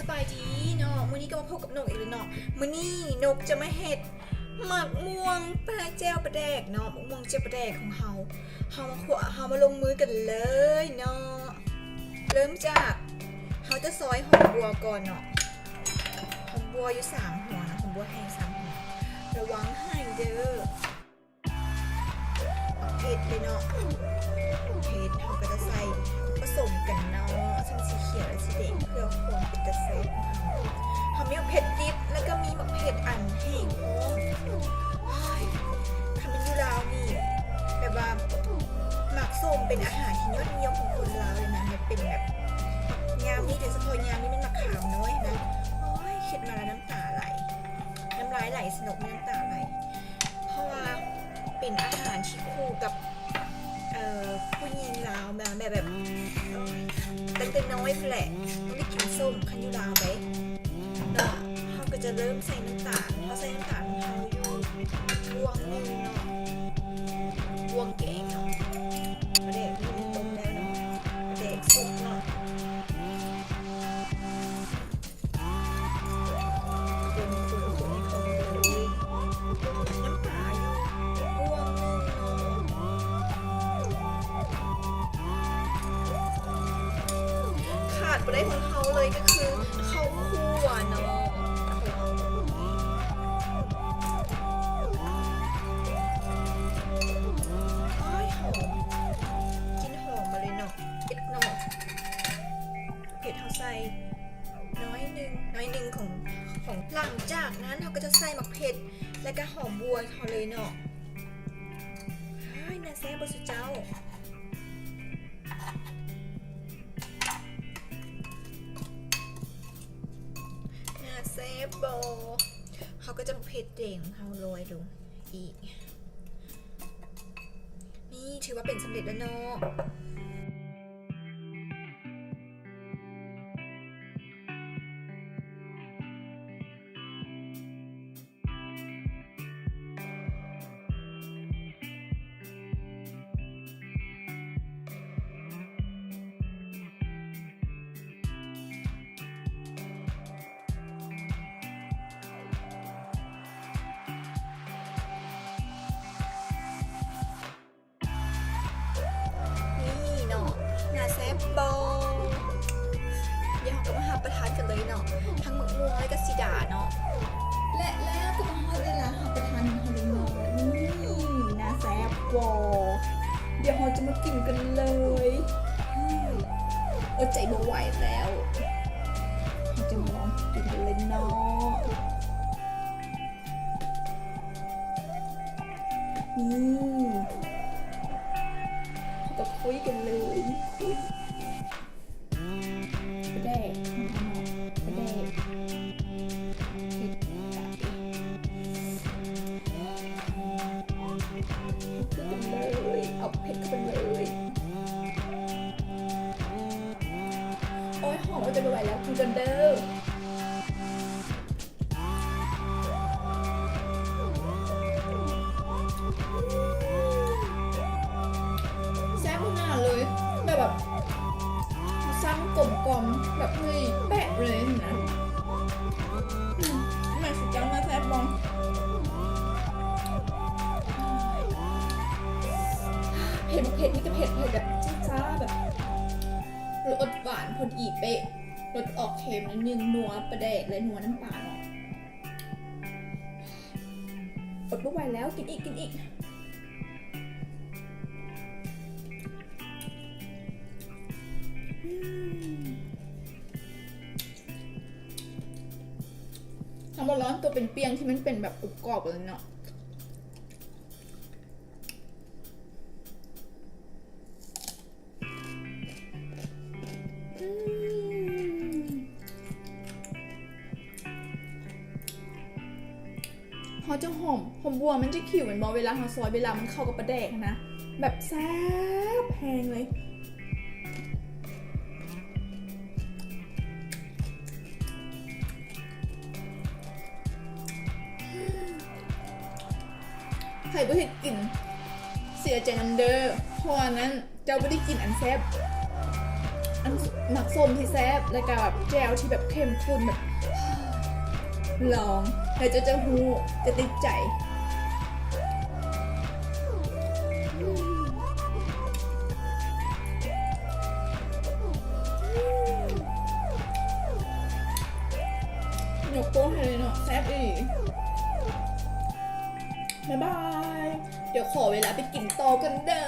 ສະບາຍດີເນາະ ມື້ນີ້ກໍມາພົບກັບນົກອີກແລ້ວເນາະ. ມື້ນີ້ນົກຈະມາເຮັດໝາກມ່ວງປາແຈ່ວປາແດກເນາະ, ໝາກມ່ວງແຈ່ວປາແດກຂອງເຮົາ. ເຮົາມາຂົ້ວ ເຮົາມາລົງມືກັນເລີຍເນາະ. ເລີ່ມຈາກເຮົາຈະຊອຍຫອມບົ່ວກ່ອນເນາະ, ຫອມບົ່ວຢູ່ສາມຫົວເນາະ, ຫອມບົ່ວແຫ້ງສາມຫົວ. ລະວັງໄຫ້ເດີ້. ເຜັດເລີຍເນາະ, ເຜັດເຮົາກໍຈະໃສ່ປະສົມກັນເນາະ, ທັງສີຂຽວ ແລະ ສີແດງ ເພື່ອຄວາມເປັນຕາແຊບຂອງເຮົາ. ເຮົາມີໝາກເຜັດດິບ ແລ້ວກໍມີໝາກເຜັດອັນແຫ້ງພ້ອມ. ໂອ້ຍ ຄັນແມ່ນຢູ່ລາວນີ້ ແບບວ່າໝາກສົ້ມເປັນອາຫານທີ່ຍອດນິຍົມຂອງຄົນລາວເລີຍນະ, ແບບເປັນແບບຍາມນີ້ ໂດຍສະເພາະຍາມນີ້ແມ່ນໝາກຂາມນ້ອຍນະ. ໂອ້ຍ ຄິດມາແລ້ວນ້ຳຕາໄຫຼ, ນ້ຳລາຍໄຫຼຊະເນາະ, ນ້ຳຕາໄຫຼ. ເພາະວ່າເປັນອາຫານທີ່ຄູ່ກັບ ເອີ ຜູ້ຍິງລາວມາ ແບບ ແບບ ຕັ້ງແຕ່ນ້ອຍພຸ້ນແຫຼະ ຕ້ອງໄດ້ກິນສົ້ມຄັນຢູ່ລາວເດ້ເນາະ. ເຮົາກໍຈະເລີ່ມໃສ່ນ້ຳຕານ, ເຮົາໃສ່ນ້ຳຕານຂອງເຮົາຢູ່ບ່ວງໜຶ່ງເນາະ, ບ່ວງແກງເນາະ, ປາແດກນີ້ຕົ້ມແລ້ວເນາະ, ປາແດກສຸກເນາະ. ຄົນໆໆ ໃຫ້ເຂົ້າກັນເລີຍ. ນ້ຳປາຢູ່ບ່ວງໜຶ່ງເນາະ. ຂາດບໍ່ໄດ້ຂອງເຮົາເລີຍກໍຄືເຂົ້າຂົ້ວເນາະ. ໂອ້ຍ ຫອມ, ກິ່ນຫອມມາເລີຍເນາະ. ເຜັດເນາະ, ເຜັດເຮົາໃສ່ ໜ້ອຍໜຶ່ງ ໜ້ອຍໜຶ່ງຂອງ ຂອງ ຫຼັງຈາກນັ້ນເຮົາກໍຈະໃສ່ໝາກເຜັດ ແລະກະຫອມບົ່ວເຮົາເລີຍເນາະ. ເຮີ້ຍ ໜ້າແຊບບໍ່ຊຸເຈົ້າ? ໜ້າແຊບບໍ່? ເຮົາກໍຈະເຜັດແດງຂອງເຮົາໂລຍລົງອີກ. ນີ້ຖືວ່າເປັນສຳເລັດແລ້ວເນາະ. ນີ້ເນາະ ໜ້າແຊບບໍ່? ດຽວເຮົາກໍມາຮັບປະທານກັນເລີຍເນາະ ທັງໝາກມ່ວງ ແລະກະສີດາເນາະ. ແລະແລ້ວກໍມາຮອດເວລາຮັບປະທານຂອງເຮົາເລີຍເນາະ. ນີ້ ໜ້າແຊບບໍ່? ດຽວເຮົາຈະມາກິນກັນເລີຍ. ອືມ ອົດໃຈບໍ່ໄຫວແລ້ວ, ເຮົາຈະມາລອງກິນກັນເລີຍເນາະ. ນີ້ ເຮົາກໍຄຸຍກັນເລີຍ ຄຸຍ ປາແດກ ປາແດກ ເຜັດ ເອົາເຜັດເຂົ້າໄປເລີຍ ເອົາເຜັດເຂົ້າໄປເລີຍ. ໂອ້ຍ ຫອມ ອົດໃຈບໍ່ໄຫວແລ້ວ ກິນກ່ອນເດີ້. ແຊບຂະໜາດເລີຍ ແບບ ແບບ ຊັ້ນກົມກ່ອມ ແບບ ເຮີ້ຍ ແປະເລີຍຫັ້ນນະ. ອືມ ແມ່ນຊິຈັງວ່າແຊບບໍ່? ເຜັດ ເຜັດ ນີ້ກະເຜັດ ເຜັດແບບ ຈ້າໆ ແບບ ລົດຫວານພໍດີເປະ. ລົດອອກເຄັມໜ້ອຍໜຶ່ງ ນົວປາແດກ ແລະ ນົວນ້ຳປາເນາະ. ອົດບໍ່ໄຫວແລ້ວ ກິນອີກ ກິນອີກ. ອືມ ທຳມາລອງໂຕເປັນປ່ຽງທີ່ມັນເປັນແບບກອບໆ ເລີຍເນາະ. ອືມ ເຮົາຈະຫອມ ຫອມບົວມັນຈະຂິວແມ່ນບໍ່ ເວລາເຮົາຊອຍ ເວລາມັນເຂົ້າກັບປາແດກຫັ້ນນະ ແບບແຊບແຮງເລີຍ. ໃຜບໍ່ເຮັດກິນ ເສຍໃຈນຳເດີ້ ເພາະວ່ານັ້ນ ເຈົ້າບໍ່ໄດ້ກິນອັນແຊບ. ໝາກສົ້ມທີ່ແຊບ ແລ້ວກໍແຈ່ວທີ່ແບບເຂັ້ມຂຸ້ນ ແບບ ລອງ ແລ້ວເຈົ້າຈະຮູ້ ຈະຕິດໃຈ. ຍົກໂປ້ໃຫ້ເລີຍເນາະ ແຊບອີ່ຫຼີ. ບາຍບາຍ ດຽວຂໍເວລາໄປກິນຕໍ່ກ່ອນເດີ້.